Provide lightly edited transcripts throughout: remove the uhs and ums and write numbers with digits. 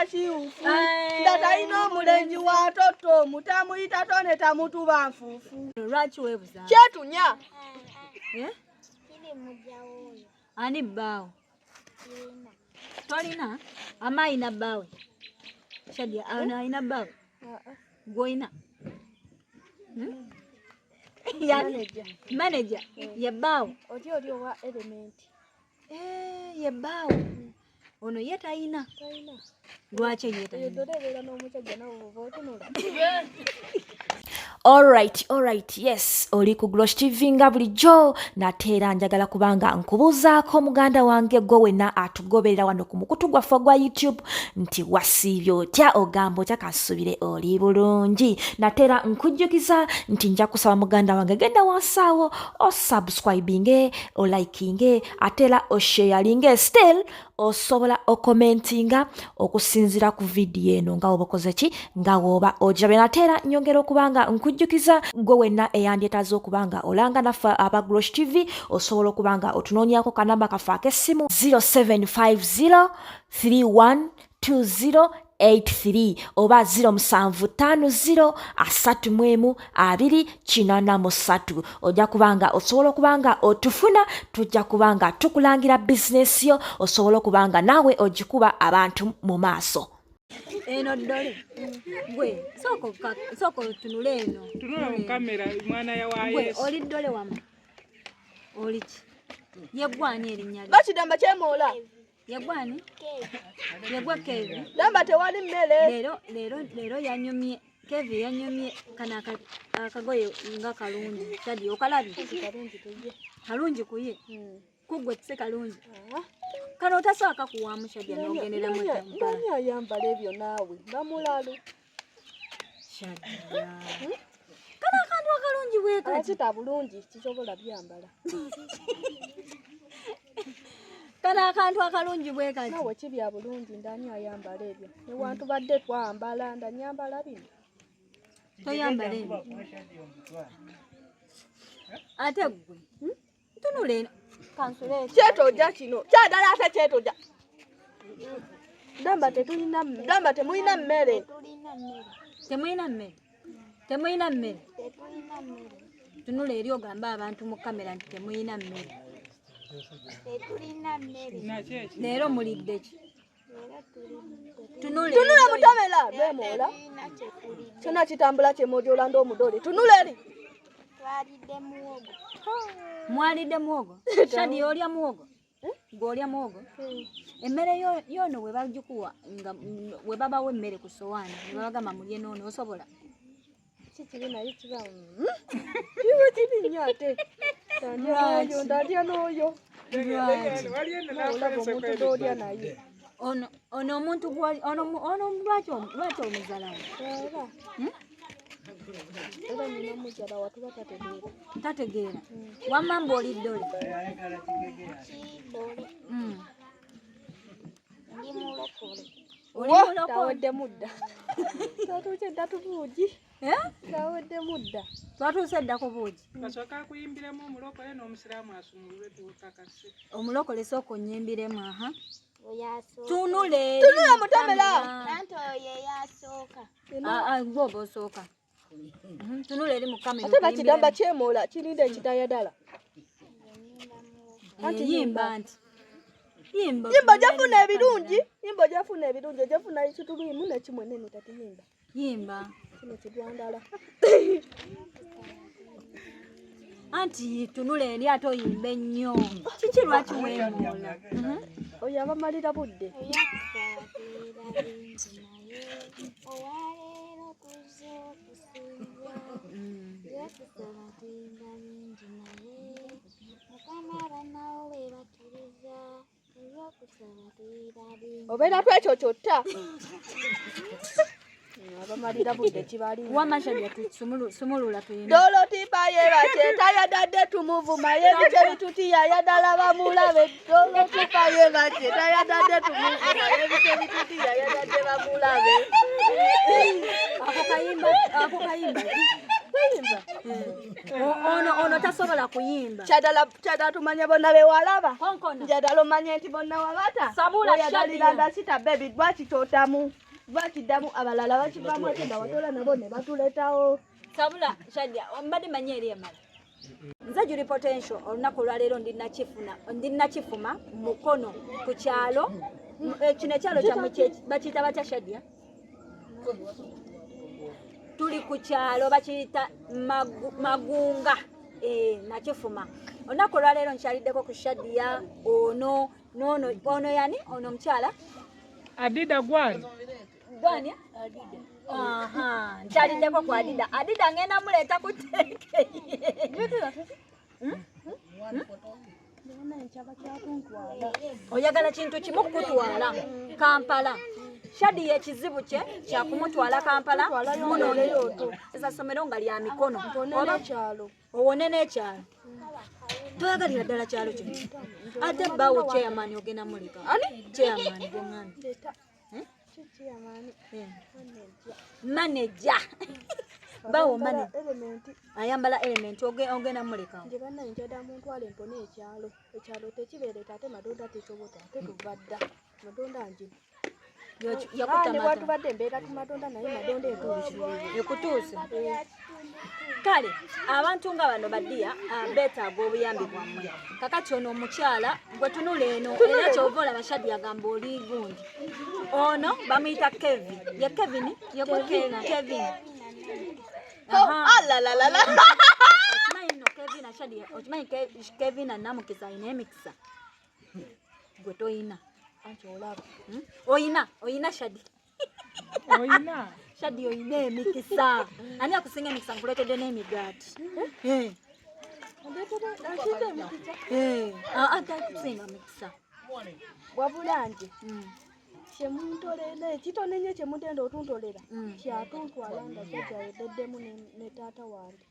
kiwufu. Nda talina omulenzi wa toto mutamuyita tone tamutuba nfuufu. Lwaki weebuza? Kyetunya. Eh? Ani bbaawo? Tolina? Ama ayina bbaawe? Shadia, ano ayina bbaawe? Gw'olina? Hmm? Yani, manager ye bbaawo? Oli oli owa element. Eh, ye bbaawo. Ono ye tayina. Lwaki ye tayina? Ebeera n'omusajja nawe oba otunula. Alright, alright, yes, oli ku Glosh TV nga bulijjo nate era njagala kubanga nkubuuzaako muganda wange gwe wenna atugoberera wano ku mukutu gwaffe ogwa YouTube nti wasiibye otya, ogamba otya, kansubire oli bulungi. Nate era nkujjukiza nti nja kusaba muganda wange genda wansi awo osubscribinge, olikinge, ate era osharinge, still osobola okomentinga okusinziira ku vidiyo eno nga woba okoze ki, nga woba ogirabye. Nate era nyongera okuba nga nkujjukiza gwe wenna eyandyetaaze okuba nga olanga naffe aba Glosh TV, osobola okuba nga otunoonyako kanamba kaffe ak'essimu 0750 312083 oba 0750 31 283. Ojja kubanga osobola okuba nga otufuna, tujja kuba nga tukulangira bizinesi yo, osobola okuba nga naawe ogikuba abantu mu maaso. Eno ddole. Gwe, sooka otunule eno. Tunula mu kamera mwana ya wa Gwe, Yesu. oli ddole wama? Oli ki? Ye gwani erinnya lyo? Bakidamba kyemoola. Ye gwani? Ye gwe Kevi? Damba tewali mmere. Leero yanyumye. Kevi yanyumye kano akagoye nga kalungi. Shadi okalabye? Kalungi kuye. Kugwe si kalungi. Kano otasobola kakuwaamu Shadia n'ogenderamu Kampala. Ndani ayambala ebyo naawe nga mulalu. Shadia. Kano akantu akalungi bwe kati. Akita bulungi kisobola byambala. Kano akantu akalungi bwe kati. Naawe kibya bulungi ndani ayambala ebyo. Ne wantu badde twambala ndanyambala bino. Toyambala ebyo. Ate ggwe. Tunula eno. Kansula ekyo. Kyetoja kino. Kyadala ate kyetoja. Damba tetulina, damba temulina mmere. Temulina mmere. Temulina mmere. Tunula eri ogambe abantu mu kamera nti temulina mmere. Nakyo eki? Leero mulidde ki? Tunula Tunula eri. mutomera lwemoola. Kyonna kitambula kyemojola nd'omudole. Tunula eri. Mwalidde muwogo? Shadi olya muwogo? Gwe olya muwogo? Emmere yono we bagikuwa nga we babawa emmere ku ssowaani ne babagamba mulye noono osobola? Si kibi naye kiba kiba kibi nnyo ate. Ndalya n'oyo, ndalya n'oyo. Lwaki? Waliyo nno Olaba n'akozesa omuntu kweri. gw'olya naye. Ono omuntu gw'oli ono lwaki omuzalawo? Era. Era nina mukyala watuba tategeera. Tategeera. Wamma mbu oli ddole. Oli mulokole. Taweddemu dda. Twatuuse dda tubuugi. Eh? Taweddemu dda. Twatuuse dda ku buugi. Kasooka akuyimbiremu omulokole n'omusiraamu asumululwe tuwukakase. Omulokole sooka onnyimbiremu aha. Tunula eri. Tunula mutomera. Gwe oba osooka. Tunula eri mu kamera. Ate bakidamba kyemoola kirinda ekidayadala. Anti yimba nti. Yimba. Yimba ojafuna ebirungi. Yimba ojafuna ebirungi. Ojafuna ekituluimu n'ekimwenene tati yimba. Yimba. Kino kigwandala. Anti tunula eri ate oyimbe nnyo. Kiki lwaki weemoola? Oyo abamalira budde. Obeera twekyo kyotta. Abamalira budde kibali. Wamma Shadia sumulula tuyimbe. Dolo tipa yebache tayadadde tumuvuma yebite bitutiya yadala bamulabe. Dolo tipa yebache tayadadde tumuvuma yebite bitutiya yadadde bamulabe. Ako kayimba, ako kayimba. Kuyimba. Ono ono tasobola kuyimba. Kyadala kyadala tumanye bonna bewalaba. Konkona. Njagala omanye nti bonna wabata. Sabula Oyagalira Shadia. ndasita baby lwaki totamu? Lwaki ddamu abalala bakivaamu ate nga watola nabo ne batuletawo. Sabula Shadia, mbadde manyi eri emala. Nze Julie Potential olunaku olwaleero ndi nakifuna ndi nakifuma Mukono ku kyalo kino ekyalo kyammwe bakiyita batya Shadia? Tuli ku kyalo bakiyita Magunga Nakifuma. Olunaku olwaleero nkyaliddeko ku Shadia ono n'ono ono yani ono omukyala Adida gwani? Gwani? Aha, nkyaliddeko ku Adida. Adida ngenda muleeta ku tteeke. Oyagala kintu kimu kukutwala Kampala. Shadia ekizibu kye kya kumutwala Kampala munoonyeza ssomero nga lya mikono oba Kyalo. owone n'ekyalo. Toyagalira ddala kyalo kino. Ate bbaawo chairman ogenda muleka. Ani? Chairman gw'oŋŋambye. Kiki Manager. Bawo manager. Element. Ayambala element ogenda muleka. Nje bannaye njagala muntwale mpone ekyalo. Ekyalo tekibeereta ate Madonda tesobota ate tuva dda. Madonda njibu. Yakuta Ne mata. bwatubadde embeera ku Madonda naye Madonda etuuse. Ekutuuse. Kale abantu nga bano badiya beetaaga obuyambi bwammwe. Kakati ono omukyala gwe tunula eno era kyova olaba Shadia agamba oli gundi. Ono bamuyita Kevin. Ye Kevin? Ye gwe Kevin. Aha. Alalalala. Okimanyi nno Kevin Shadia, okimanyi Kevin Namukisa alina emikisa. Gwe toyina. Anti olaba. Oyina, oyina Shadia. Oyina. Shadia oyina emikisa. Ani akusinga emikisa nkuleetedde n'emigaati? Ansinga emikisa. Ate akusinga mikisa. Wabula nje kyemuntolera ekitone nnyo kyemutenda otuntolera kyatuntwala nga jjajja yededdemu ne taata wange.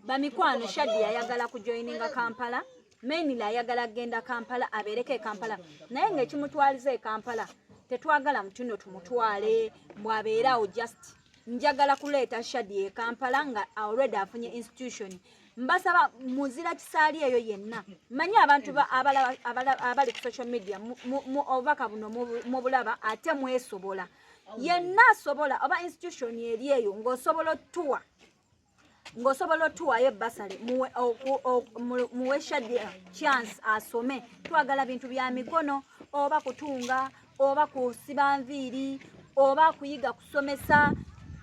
Bamikwano Shadia ayagala kujoininga Kampala. Mainly ayagala kugenda Kampala abeereko e Kampala. Naye ng'ekimutwaliza e Kampala tetwagala mutuno tumutwale bw'abeere awo just njagala kuleeta Shadia e Kampala nga already afunye institution. Mbasaba muzira kisaali eyo yenna. Mmanyi abantu abali ku social media obubaka buno mubulaba ate mwesobola. Yenna asobola oba institution eri eyo ng'osobola otuwa. Ng'osobola otuwaayo ebbasale muwe Shadia chance asome. Twagala bintu bya mikono oba kutunga oba kusiba nviiri oba kuyiga kusomesa.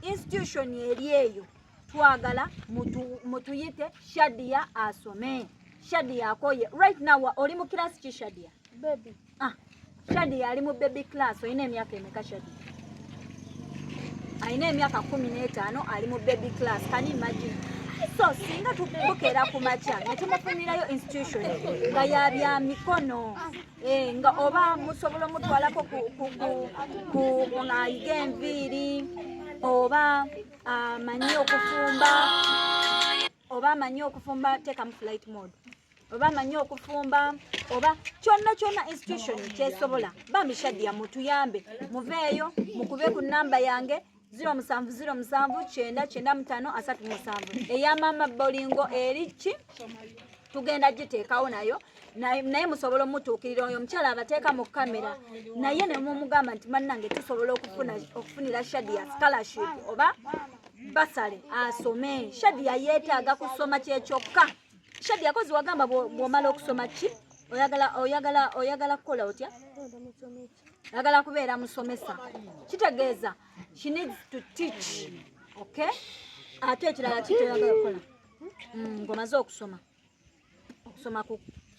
Institution eri eyo twagala mutuyite Shadia asome. Shadia akoye. Right now oli mu class ki Shadia? Baby. Shadia ali mu baby class. Olina emyaka emeka Shadia? Alina emyaka 15 ali mu baby class. Can you imagine? So singa tubukeera ku makya ne tumufunirayo institution nga ya bya mikono nga oba musobola omutwalako ku ng'ayiga enviiri oba amanyi okufumba oba amanyi okufumba teekamu flight mode oba amanyi okufumba oba kyonna kyonna institution kyesobola. Bambi Shadia mutuyambe muveeyo mukube ku namba yange 0707 995 37 eya Mama Bolingo eri ki tugenda giteekawo nayo naye musobola omutuukirira oyo omukyala abateeka mu kamera naye ne mumugamba nti bannange tusobola okufunira Shadia scholarship oba basale asome. Shadia yeetaaga kusoma kyekyokka. Shadia kozi wagamba bw'omala okusoma ki oyagala kukola otya? Oyagala kubeera musomesa. Kitegeeza she needs to teach. Okay? Ate ekirala ki kyoyagala kukola? Ng'omaze okusoma.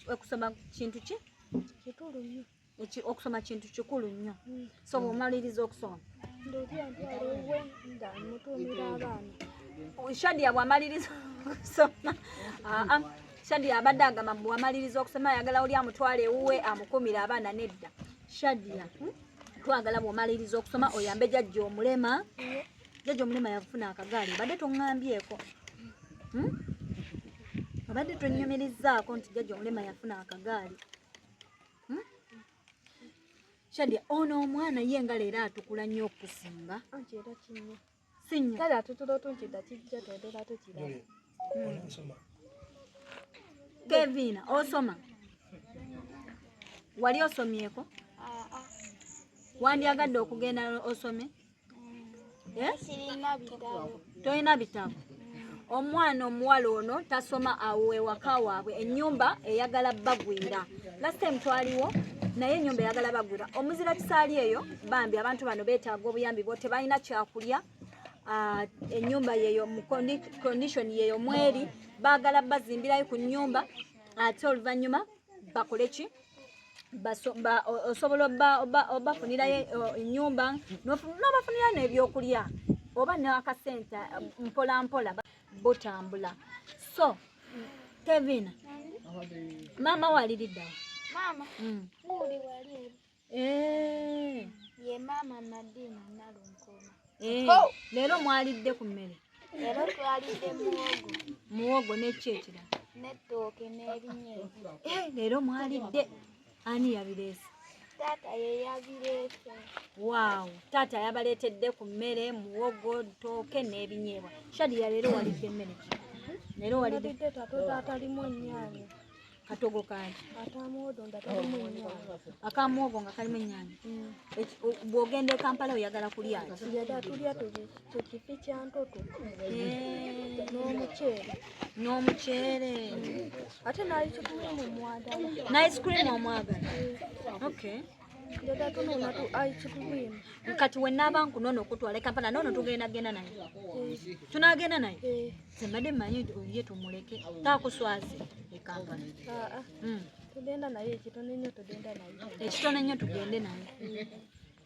Okusoma kintu ki? Kikulu nnyo. Okusoma kintu kikulu nnyo. So bw'omaliriza okusoma. Ndotya ntwala ewuwe nga mutuumira abaana. Shadia bw'amaliriza okusoma. Shadia abadde agamba bw'amaliriza okusoma ayagala oli amutwale ewuwe amukuumire abaana nedda. Shadia, twagala bw'omaliriza okusoma oyambe jjajja omulema. Jjajja omulema yafuna akagaali obadde toŋŋambyeko. Obadde tonnyumirizzaako nti jjajja omulema yafuna akagaali. Shadia, ono omwana ye nga leero atukula nnyo okusinga. Anti era kinnya. Si nnyo. Kale atutulo tunkida kijja twendera tukiraba. Kevina osoma? Wali osomyeko? Wandyagadde okugenda osome? Sirina bitabo. Tolina bitabo. Omwana omuwala ono tasoma awo ewaka waabwe, ennyumba eyagala bagwira. Last time twaliwo naye ennyumba eyagala bagwira. Omuzira kisaali eyo bambi abantu bano beetaaga obuyambi bo, tebalina kyakulya. Ennyumba yeyo mu condition yeyo mweri, baagala bazimbirayo ku nnyumba ate oluvannyuma bakole ki? Osobola obafunirayo ennyumba n'obafunirayo n'ebyokulya oba n'akasente mpola mpola butambula. So Kevin, maama waliriddawa? Maama wuli wali eri. Ye maama Madina Nalunkoma. Leero mwalidde ku mmere? Leero twalidde muwogo. Muwogo n'eki ekirala? N'ettooke n'ebinyeebwa. Leero mwalidde. Ani yabireese? Taata ye yabireese. Waaw, taata yabaleetedde ku mmere muwogo, ttooke n'ebinyeebwa. Shadia leero walidde mmere ki? Leero walidde Nalidde katogo atalimu ennyaanya. Katogo kangi? Akamuwogo nga kalimu ennyaanya. Akamuwogo nga kalimu ennyaanya. Bw'ogenda e Kampala oyagala kulya ki? Njagala tulya ku kifi kya ntoto. N'omuceere. N'omuceere. Ate n'ice cream omwagala. N'ice cream omwagala? Okay. Njagala tunuuna tu ice cream. Kati we naaba nkunona okutwala e Kampala noono tugenda genda naye. Tunaagenda naye? Nze mbadde mmanyi ye tumuleke taakuswaze e Kampala. Tugenda naye ekitono ennyo tugenda naye. Ekitono ennyo tugende naye.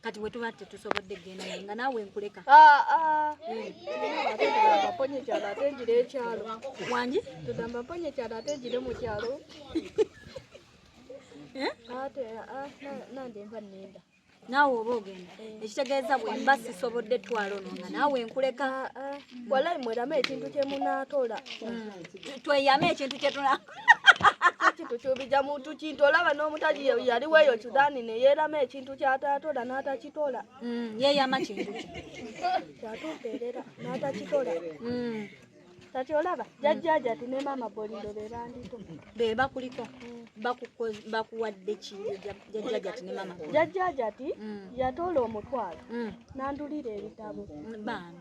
Kati bwe tuba tetusobodde kugenda naye nga naawe nkuleka. Ate tugamba mponye kyalo ate ngire ekyalo. Wangi? Tugamba mponye kyalo ate ngire mu kyalo. Ate nange nva nnenda. Naawe oba ogenda. Ekitegeeza bwe mba sisobodde twala ono nga naawe nkuleka. Walayi mwerame ekintu kye munaatola. Tweyame ekintu kye tuna. Ekintu ky'obijja muntu kintu olaba n'omutaji yaliwo eyo Sudan ne yeerama ekintu ky'ataatola n'atakitola. Yeeyama kintu ki? Kyatuukeerera n'atakitola. Kati olaba jjajja ati ne maama Bolindo be bandito. Be bakuliko. Bakuwadde ki jjajja ati ne maama? Jjajja ati yatoola omutwalo n'andulira ebitabo.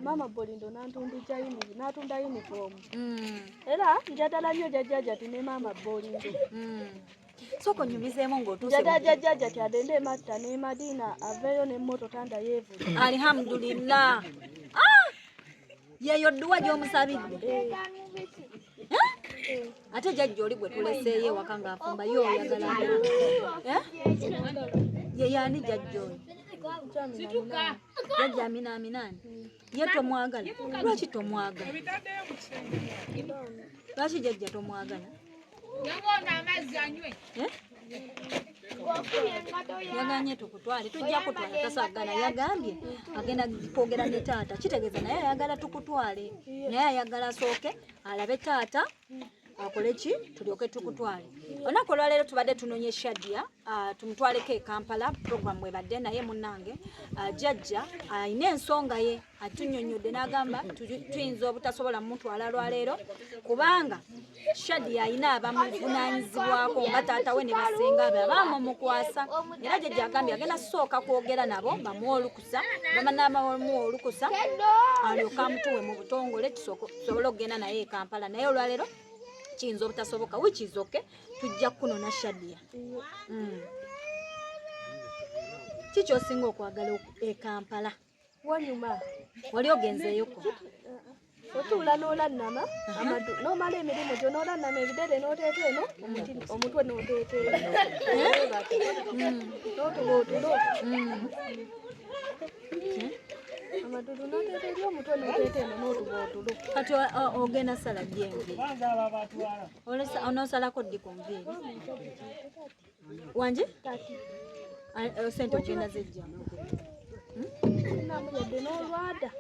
Maama Bolindo n'atunda uniform. Era njagala nnyo jjajja ati ne maama Bolindo. Sooka onyumizeemu ng'otuuse. Njagala jjajja ati agende e Makka ne Madina aveeyo n'emmotoka nga yeevuga. Alhamdulillah. Yeeyo dduwa gy'omusabidde. Ate jjajja oli gwe tuleseeyo ewaka ng'afumba ye oyagala ani? Ye yaani jjajja oyo? Jjajja Amina Aminani. Ye tomwagala? Lwaki tomwagala? Lwaki jjajja tomwagala? Yaganye tukutwale, tujja kutwala tasagala. Yagambye agenda kwogera ne taata, kitegeeza naye ayagala tukutwale, naye ayagala asooke alabe taata akole ki tulyoke tukutwale. Olunaku olwaleero tubadde tunonye Shadia, tumutwaleko e Kampala program bwebadde naye munnange. Jjajja alina ensonga ye atunnyonnyodde n'agamba tuyinza obutasobola mutwala lwaleero kubanga Shadia alina abamuvunaanyizibwako nga taata we ne basenga be abaamumukwasa. Era jjajja agambye agenda kusooka kwogera nabo bamuwe olukusa, bamanabamuwa olukusa alyoke amutuwe mu butongole tusobole okugenda naye e Kampala. Naye olwaleero kiyinza obutasoboka, which is okay, tujja kunona Shadia. Ki ky'osinga okwagala e Kampala? Wanyuma. Wali ogenzeeyoko? Otuula n'olannama, n'omala emirimu gyo n'olannama ebigere n'oteeka eno, omutwe n'oteeka eno. N'otuba otulo. Amadulu n'oteeka eri omutwe n'oteeka eno n'otuba otulo. Kati ogenda sala ddi enviiri? Onoosalako ddi ku nviiri? Wangi? Sente ogenda zijja. Namuyadde n'olwada.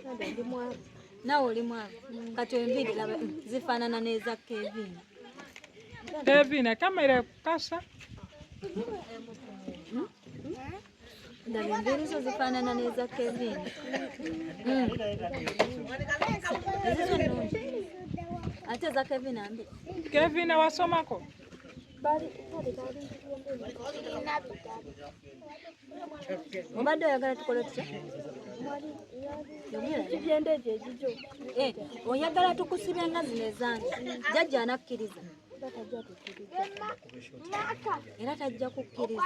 Nange ndi mwavu. Naawe oli mwavu. Kati enviiri laba zifaanana n'eza Kevin. Kevin, kamera ekukasa. Ndaba enviiri zo zifaanana n'eza Kevin. Ezizo nnungi. Ate eza Kevin ambi. Kevin wasomako? Obadde oyagala tukole tutya? Oyagala tukusibe nga zino ezange. Jjajja anakkiriza. Era tajja kukkiriza.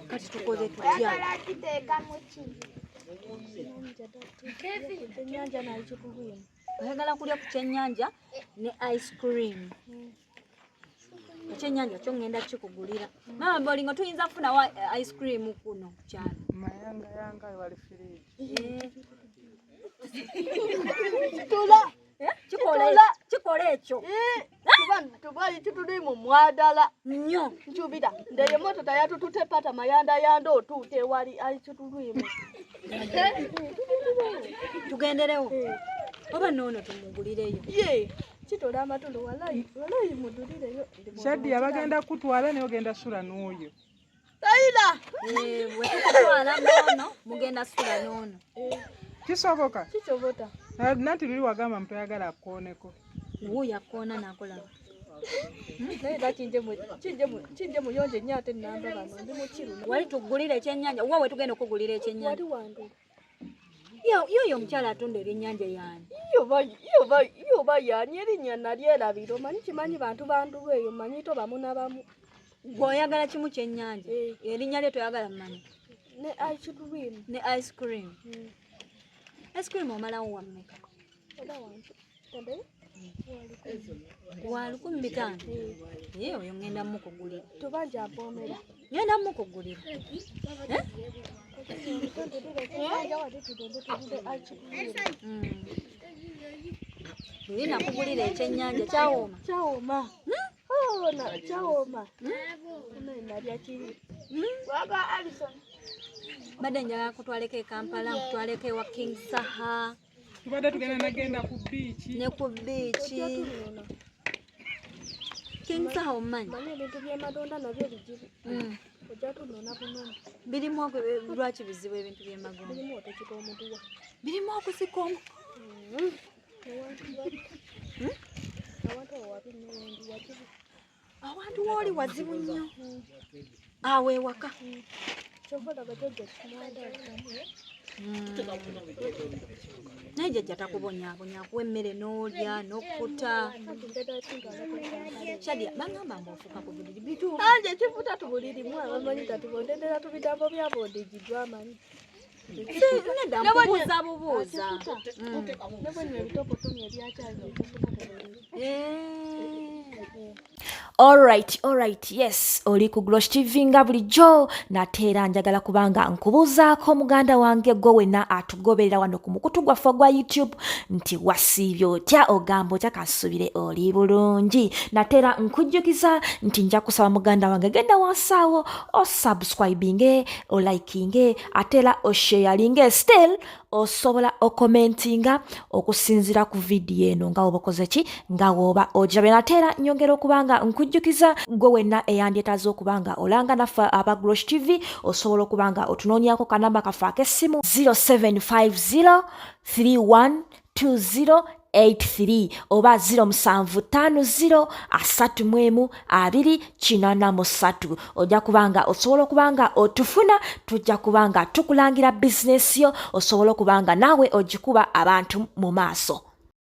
Kati tukole tutya? Oyagala kulya ku kyennyanja ne ice cream. Ekyennyanja kyo ngenda kikugulira. Maama Bolingo tuyinza kufunawo ice cream kuno ku kyalo. Mayanga yanga wali firiji. Tula. Kikola ekyo. Tuba kituli mu mwadala. Nnyo. Nchubira. Ndeye moto yatutute pata mayanda yanda otuute wali aikitulimu. Tugenderewo. Oba noono tumugulireyo. Ye. Kitola amatondo walayi walayi mudulireyo. Shadi abagenda kutwala naye ogenda sula n'oyo. Taila. Bwe tukutwala noono mugenda sula noono. Kisoboka? Kisoboka. Nanti luli wagamba mtoyagala akkooneko. Wuuyo akkoona n'akolaba. Naye era kinje muyonje nnyo ate nnamba bano ndi mukiru. Wali tugulire ekyennyanja, wa we tugenda okugulira ekyennyanja? Wali wange. Yoyo omukyala atunda ebyennyanja yaani? Yoba yaani erinnya nalyerabira omanyi kimanyi bantu bandulwa eyo manyi to bamu na bamu. Gwe oyagala kimu kyennyanja, erinnya lye toyagala mmanyi? Ne ice cream. Ne ice cream. Ice cream omalawo wammeka? Wa 1500. Ye oyo ngenda mukugulira. Tubanja mpoomera. Ngenda mukugulira. Luli nakugulira ekyennyanja kyawooma. Kyawooma. Oh, na kyawooma. Nalya kiri. Mbadde njagala kutwaleko e Kampala, nkutwaleko ewa King Saha. Tubadde tugenda nagenda ku beach. Ne ku beach. King Saha omumanyi? Manyi ebintu by'emadonda nabyo bizibu. Ojja tunona bunona. Birimu lwaki bizibu ebintu by'emagonda? Birimu okusika omuguwa. Birimu okusika omuguwa. Awantu awo wabi nnyo wendi wazibu. Awantu wooli wazibu nnyo. Awo ewaka. Kyova olaba jjajja kimwagala. Naye jjajja takubonyaabonya akuwa emmere n'olya n'okkuta. Shadia bangamba mbu ofuuka ku buliri bituufu. Anje kifuta tubuliri mwe abamanyi tatubondendera tubigambo bya bondigi amanyi. Nedda nkubuuza bubuuza. Ne bwe nywa ebitokotomi ebyakyayi ekifuta tubuliri. Alright, yes, oli ku Glosh TV nga bulijjo nate era njagala kubanga nkubuuzaako muganda wange gwe wenna atugoberera wano ku mukutu gwaffe ogwa YouTube nti wasiibye otya ogamba otya kansubire oli bulungi. Nate era nkujjukiza nti nja kusaba muganda wange genda wansi awo osubscribinge, olikinge ate era osharinge, still osobola okomentinga okusinziira ku vidiyo eno nga woba okoze ki nga woba ogirabye. Nate era nyongera okubanga nkujjukiza gwe wenna eyandyetaaze okubanga olanga naffe aba Glosh TV osobola okubanga otunoonyaako kanamba kaffe ak'essimu 0750 312083 oba 0750 31 283. Ojja kubanga osobola okubanga otufuna, tujja kubanga tukulangira bizinesi yo osobola okubanga naawe ogikuba abantu mu maaso.